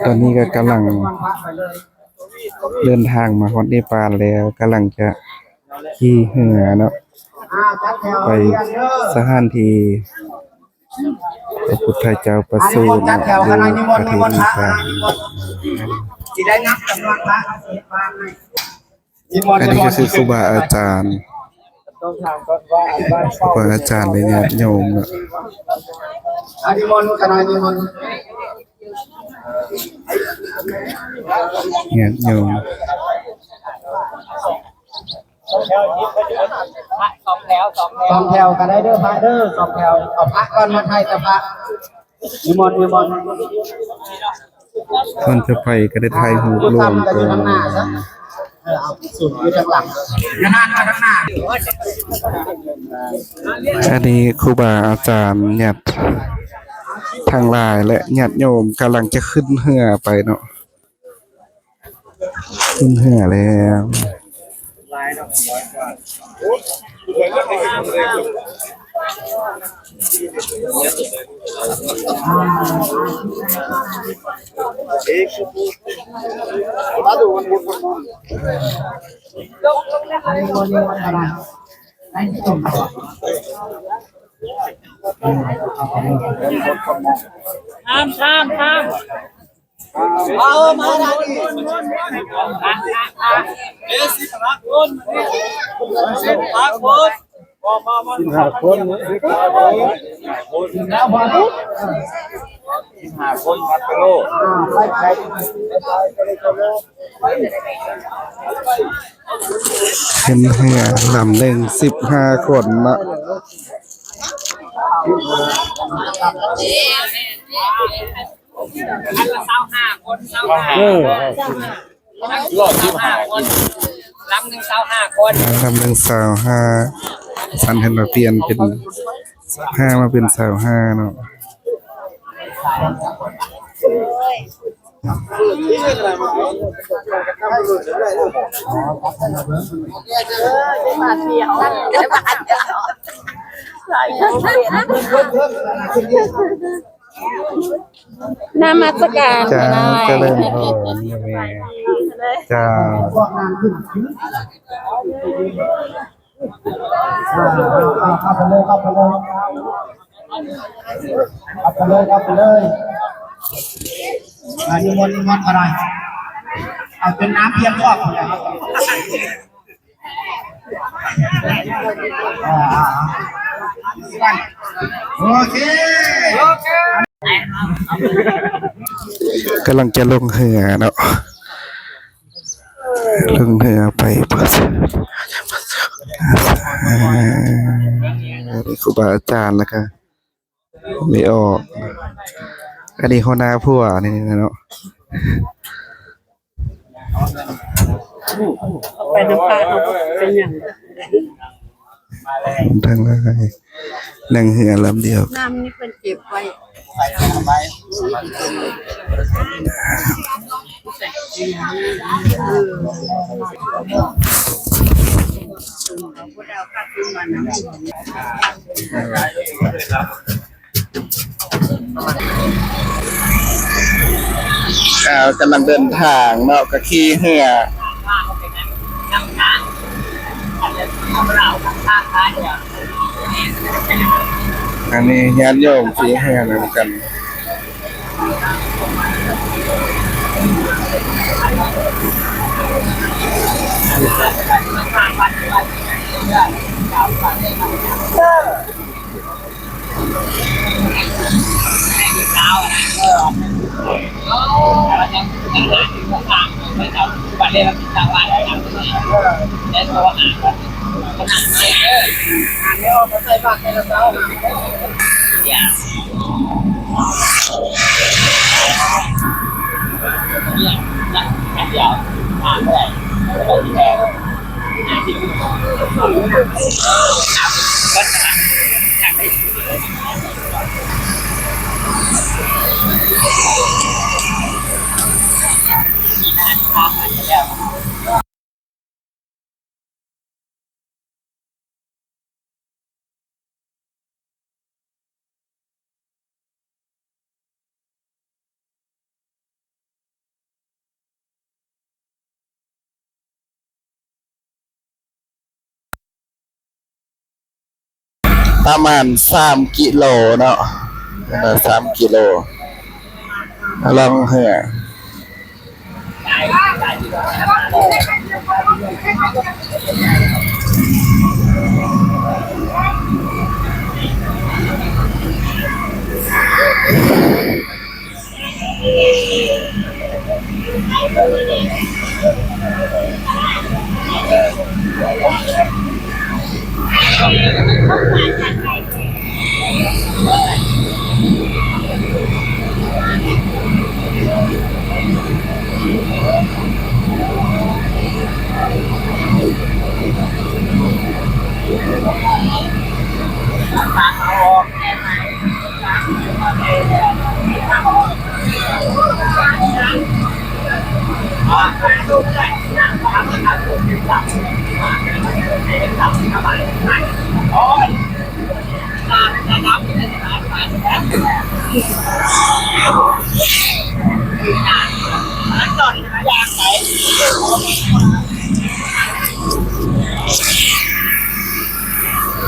ຕອນນີ້ກໍກຳລັງເດີນທາງມາຮອດເນປານແລ້ວ ກຳລັງຈະຂີ່ເຮືອເນາະ ໄປສະຖານທີ່ພະພຸດທະເຈົ້າປະສູນຢູ່ປະເທດເນປານ. ອັນນີ້ກໍຄືຄູບາອາຈານ ຄູບາອາຈານ ແລະ ຍາດໂຍມເນາະ ຍາດໂຍມ ສອງແຖວ ສອງແຖວກໍໄດ້ເດີພະເດີ ສອງແຖວ ເອົາພະກ່ອນ ມາຖ່າຍແຕ່ພະ ນິມົນ ນິມົນ ກ່ອນຈະໄປກໍໄດ້ຖ່າຍຮູບລວມກ່ອນ ເອີ ເອົາສູນຢູ່ທາງຫຼັງ ຢ່ານານມາທາງໜ້າ ອັນນີ້ຄູບາອາຈານ ຍາດທັງຫຼາຍ ແລະ ຍາດໂຍມກຳລັງຈະຂຶ້ນເຮືອໄປເນາະ. ຂຶ້ນເຮືອແລ້ວ ຂ້າມ ຂ້າມ ຂ້າມ. ເອີ ມາທາງນີ້ ເອີ ສິບຫ້າຄົນ ສິບຫ້າຄົນ ສິບຫ້າຄົນ ສິບຫ້າຄົນ ສິບຫ້າຄົນ ພັດໄປໂລດ ເປັນເຮືອລຳໜຶ່ງ ສິບຫ້າຄົນເນາະ. ອັນລະຊາວຫ້າຄົນ ຊາວຫ້າ ເອີ ຊາວຫ້າຄົນ ລຳໜຶ່ງຊາວຫ້າຄົນ ລຳໜຶ່ງຊາວຫ້າ ສັນເພິ່ນວ່າປ່ຽນເປັນສິບຫ້າມາເປັນຊາວຫ້າເນາະ. ນະມັດສະການ ເຈົ້າ ເຈົ້າ ຈະເລີນພອນ ແມ່ ເຈົ້າ. ອ່າ ເຂົ້າໄປເລີຍ ເຂົ້າໄປເລີຍ ເຂົ້າໄປເລີຍ ເຂົ້າໄປເລີຍ ອ່າ ນິມົນ ນິມົນກໍໄດ້ ເອົາເປັນນ້ຳພຽງພໍ້ ອ່າ ໂອເຄ ໂອເຄ ກຳລັງຈະລົງເຮືອເນາະ. ລົງເຮືອໄປ ນີ້ຄູບາອາຈານ ແລ້ວກະໄດ້ອອກ ອັນນີ້ຫົວໜ້າພົວນີ້ເນາະ ໄປນຳພະເຮົາເປັນຫຍັງ ທັງຫຼາຍ ນັ່ງເຮືອລຳດຽວ ນ້ຳນີ້ເພິ່ນເກັບໄວ້ ອ່າ ກຳລັງເດີນທາງເນາະ ກໍຂີ່ເຮືອ ອັນນີ້ຍາດໂຍມຂີ່ເຮືອນຳກັນ ປະມານສາມກິໂລເນາະ ສາມກິໂລ ລ່ອງເຮືອ.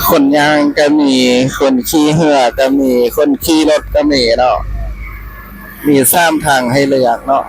ຄົນຍ່າງກໍມີ, ຄົນຂີ່ເຮືອກໍມີ, ຄົນຂີ່ລົດກໍມີເນາະ, ມີສາມທາງໃຫ້ເລືອກເນາະ.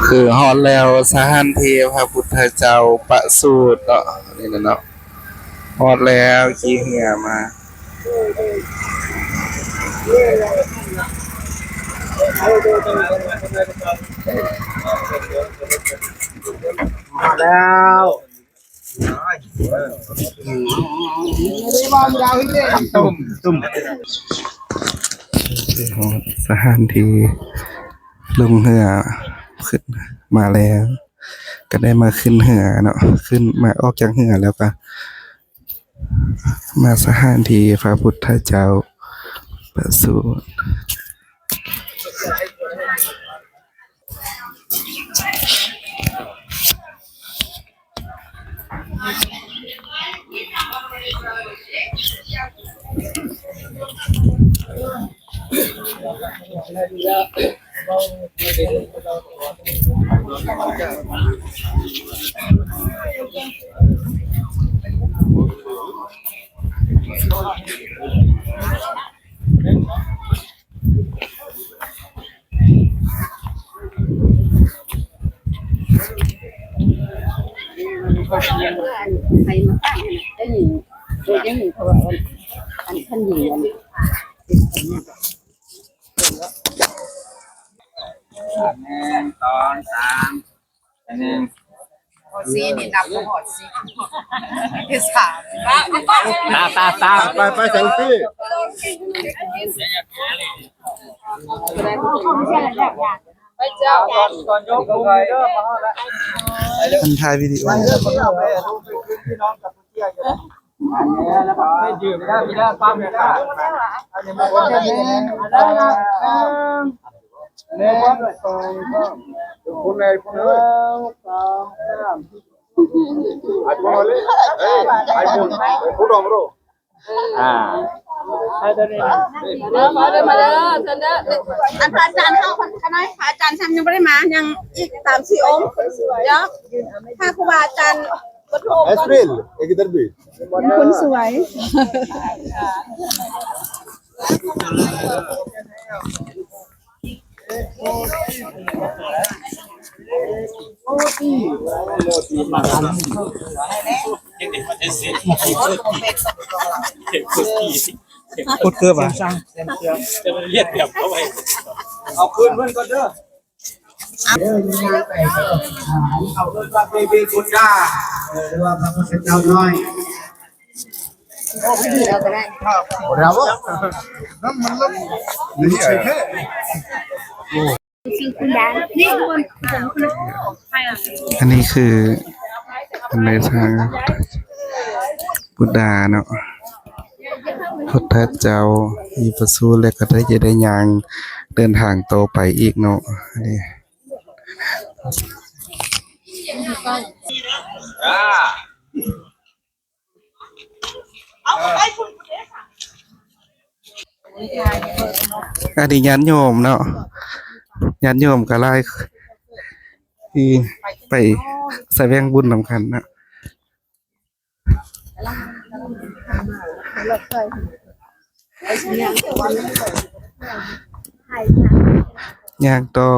ຄືຮອດແລ້ວສະຖານທີ່ພະພຸດທະເຈົ້າປະສູດເນາະ ນີ້ນະເນາະ ຮອດແລ້ວ ຂີ່ເຮືອມາ ຮອດແລ້ວ. ຮອດສະຖານທີ່ລົງເຮືອຂຶ້ນມາແລ້ວ ກໍໄດ້ມາຂຶ້ນເຮືອເນາະ ຂຶ້ນມາອອກຈາກເຮືອແລ້ວກໍມາສະຖານທີ່ພະພຸດທະເຈົ້າປະສູດ. ໜຶ່ງ ສອງ ສາມ ອັນນີ້ ຮອດສີ່ນີ້ນັບບໍ່ຮອດສິບ ສາມສິບ ຕາ ຕາ ຕາ ໄປ ໄປ ເຊລຟີ ໄປເຈົ້າ ຕອນ ຕອນຍົກມືເດີ ມາຮອດແລ້ວ ອັນຖ່າຍວິດີໂອ ໄປເດີ ໄປເດີ ພີ່ນ້ອງກັມພູເຈຍຢູ່ເດີ ໄປຢືນໄປເດີ ໄປເດີ ປ້າໄປເດີ ອັນນີ້ມາ ໜຶ່ງ ໜຶ່ງ ສອງ ສາມ ຄົນໃດຄົນໜຶ່ງ ໜຶ່ງ ສອງ ສາມ ໄອ້ຄົນເລີຍ ເອີ ໄອ້ຄົນ ຜູ້ດອງໂລ ອ່າ ມາເດີ ມາເດີ ເຊີນເດີ. ອັນພະອາຈານເຮົາ ຂ້ານ້ອຍ ພະອາຈານຊ້ຳຍັງບໍ່ໄດ້ມາ ຍັງອີກສາມສີ່ອົງ. ດຽວ ພະຄູບາອາຈານບໍ່ໂທມາ. April, ek darbi. ຄົນສວຍ. ໂຄດເກີບຫວາ? ເອົາຄືນເພິ່ນກ່ອນເດີ. ເອີ້ນວ່າເບບີບຸດດາ ເອີ ຫຼືວ່າພະພຸດທະເຈົ້ານ້ອຍ. Bravo. ອັນນີ້ຄືອັນໃນທາງບຸດດາເນາະ ພຸດທະເຈົ້າມີປະສູນ ແລະ ກໍໄດ້ຈະໄດ້ຍ່າງເດີນທາງຕໍ່ໄປອີກເນາະ. ອັນນີ້ ອັນນີ້ຍາດໂຍມເນາະ ຍາດໂຍມກໍຫຼາຍ ທີ່ໄປສະແຫວງບຸນນຳກັນເນາະ ຍ່າງຕໍ່.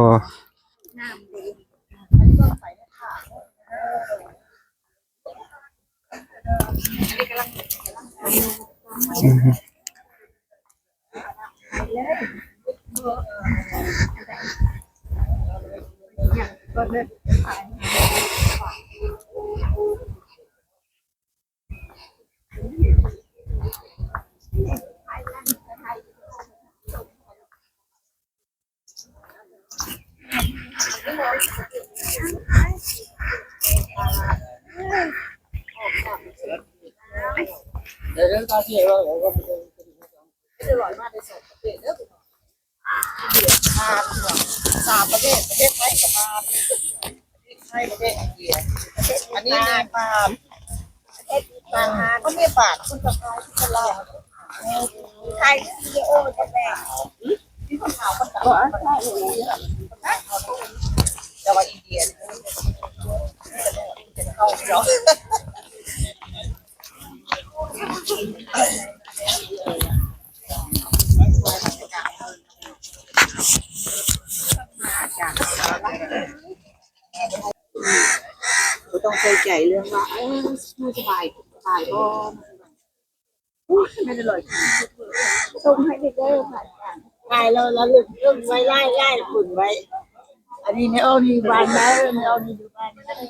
ສາມປະເທດ ປະເທດໄທກໍຜ່ານ ປະເທດໄທ ປະເທດອັງກິດ ອັນນີ້ແມ່ນບາດ ປະເທດບາດ ເຂົາເອີ້ນບາດ ຄົນກະຂາຍ ຄົນລາວ ຂາຍວິດີໂອຈັກແດ່ ມີຄົນຂາວ ຄົນດຳ ແຕ່ວ່າອິນເດຍ ບໍ່ຕ້ອງໃສ່ໃຈເລື່ອງວ່າ ເອີ ສະບາຍ ສະບາຍບໍ່. ໂອ້ຍ ແມ່ນອະລ່ອຍ ສົ່ງໃຫ້ເດີ ຖ່າຍແລ້ວລະລຶກໄວ້ ຫຼາຍໆ ປຶ້ງໄວ້. ອັນນີ້ແມ່ອອກຢູ່ບ້ານໃດ ແມ່ອອກຢູ່ບ້ານໃດ.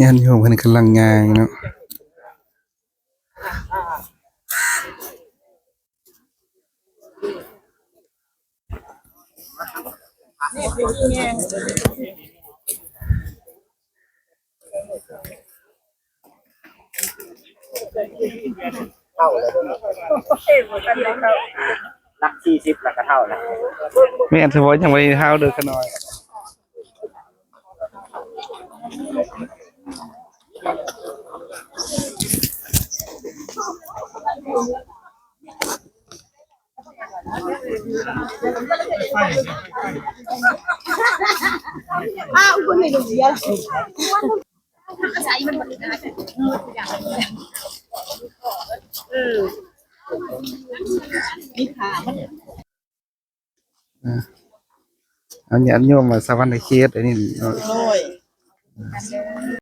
ຍາດໂຍມເພິ່ນກຳລັງຍ່າງເນາະ. ຫຼັກສີ່ສິບແລ້ວກໍເຖົ້າແລ້ວ. ແມ່ນ ສະເພາະຍັງບໍ່ໄດ້ເຖົ້າເດີຂະນ້ອຍ. ອ້າວ ຄົນໃນໂຮງຮຽນ ເອີ ມີຂາມັນ. ອ່າ ອັນນີ້ ອັນໂຍມວ່າສະຫວັນນະເຂດ ອັນນີ້ເນາະ. ໂດຍ.